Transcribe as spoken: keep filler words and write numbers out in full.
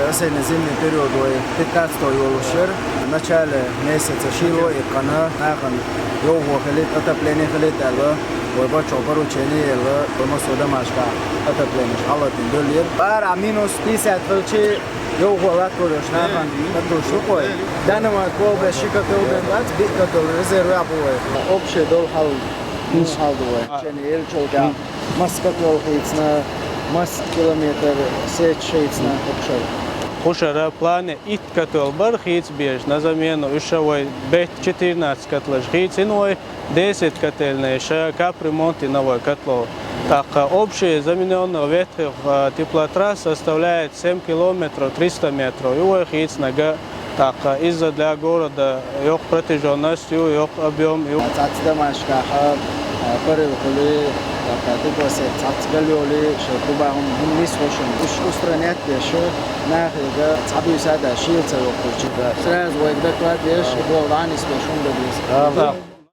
Осенне-зимний период вай пятнадцатого йолуш яра. Начале месяца шийла иккхана, нахана йовхо хилийта, отопление хилийта аьлла, вай баччо поручение елла, вай массо а домашкахь отопление хьалатина дуьллера. Бара минус пятьдесят хилчи йовхо латтор йолуш нахана хатуш ду вай. Данамат боху беш ши котел бен бац, биъ котел резерв а бу вай. Общий долу хьал, ну, хьал ду вай. Шен елчул тӀехь. Масса котел хийцина, масса километр сеташ хийцина обшар. Кхушара плане итт котел бара хийца безаш, на замену уьш вай бетта четырнадцать котлаш хийцина вай, десять котельнаш капремонт йина вай котлов. ТӀаккха общая заменённых ветхих, а, теплотрасс составляет семь километров триста метров. Ю вай хийцинарг. ТӀаккха изза для города йоккха протяжённость ю, йоккха объём ю. Цхьацца домашкахь, а, порыв хуьлий, тӀаккха тӀекхосса цхьацца гал йолий, шайн труба хӀума, хӀума нисхо шуна. Уьш устранять деш, нахе цхьа буьйса а дац, шийла ца йоккхуьйтуш. Сразу вайга доклад деш, гол дӀа а нисбеш хӀума дан деза.